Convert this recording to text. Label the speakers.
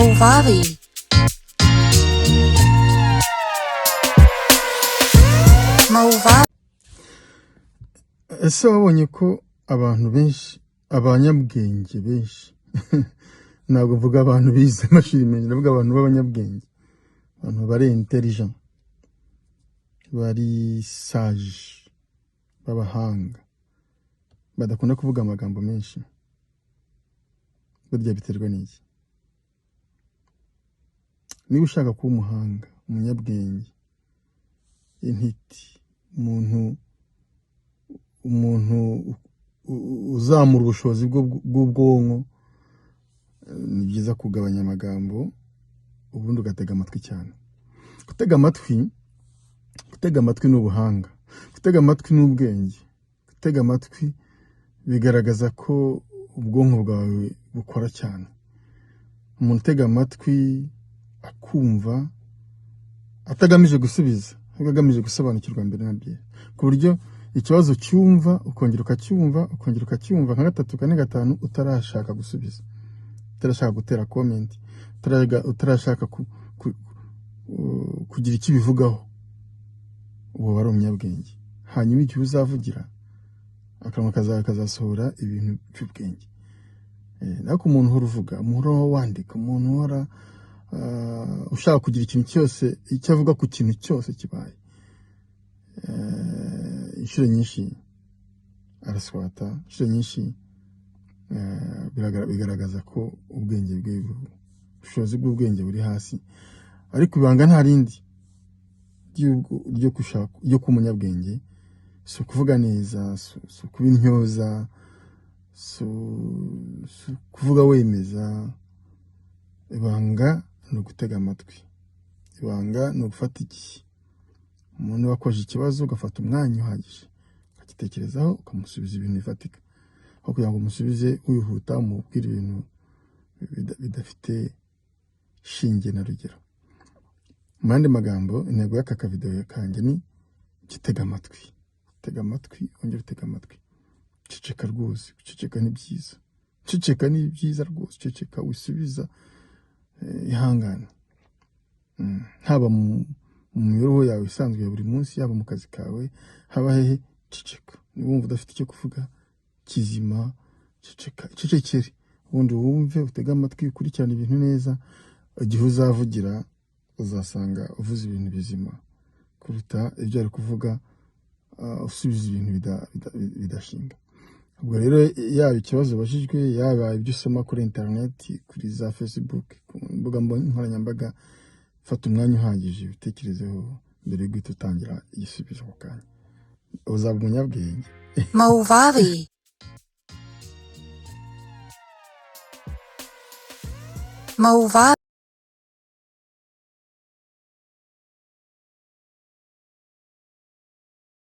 Speaker 1: Movavi. Movavi.
Speaker 2: Ese wabonye ko abantu benshi, abanyabwenge benshi, ntabwo mvuga abantu bize amashuri menshi, ndavuga abantu b'abanyabwenge, abantu bari intelligent, bari sage, b'abahanga, badakunda kuvuga amagambo menshi? Burya biterwa n'iki? Niba ushaka kuba umuhanga, umunyabwenge, intiti, umuntu uzamura ubushobozi bw'ubwonko, ni byiza kugabanya amagambo, ubundi ugatega amatwi cyane. Gutega amatwi ni ubuhanga, gutega amatwi ni ubwenge, gutega amatwi bigaragaza ko ubwonko bwawe bukora cyane. Umuntu utega amatwi akumva atagamije gusubiza, ahubwo agamije gusobanukirwa mbere na mbere, ku buryo ikibazo cyumva, ukongera ukacyumva, ukongera ukacyumva nka gatatu, kane, gatanu, utarashaka gusubiza, utarashaka gutera comment, utarashaka kugira icyo ubivugaho, uwo aba ari umunyabwenge. Hanyuma igihe uzavugira, akanwa kazawe kazasohora ibintu by'ubwenge. Ariko umuntu uhora uvuga, umuntu uhora wandika, umuntu uhora ushaka kugira ikintu cyose icyo avuga ku kintu cyose kibaye, inshuro nyinshi araswata, inshuro nyinshi bigaragaza ko ubwenge bwe, ubushobozi bw'ubwenge buri hasi. Ariko ibanga nta rindi ryo gushaka, ryo kuba umunyabwenge, si ukuvuga neza, si ukuba intyoza, si ukuvuga wemeza. Ibanga ni ugutega amatwi, ibanga ni ugufata igihe. Umuntu wakoje ikibazo, ugafata umwanya uhagije, ukagitekerezaho, ukamusubiza ibintu bifatika, aho kugira ngo umusubize wihuta, umubwire ibintu bidafite shinge na rugero. Mu yandi magambo, intego y'aka kavidewo kanjye ni jya amatwi, tega amatwi, wongere utege amatwi. Ceceka rwose, guceceka ni byiza, ceceka ni byiza rwose, ceceka wisubiza, ihangane. Haba mu mibereho yawe isanzwe ya buri munsi, yaba mu kazi kawe, haba hehe, ceceka. Niba wumva udafite icyo kuvuga kizima, ceceka, icecekere, ubundi wumve, utege amatwi, ukurikirane ibintu neza. Igihe uzavugira, uzasanga uvuze ibintu bizima kuruta ibyo ari kuvuga usubiza ibintu bidashinga. Ubwo rero, yaba ikibazo ubajijwe, yaba ibyo usoma kuri interineti, kuri za Facebook, ku mbuga nkoranyambaga, fata umwanya uhagije ubitekerezeho mbere yo guhita utangira igisubizo ako kanya. Uzaba umunyabwenge.
Speaker 1: Movavi. Movavi.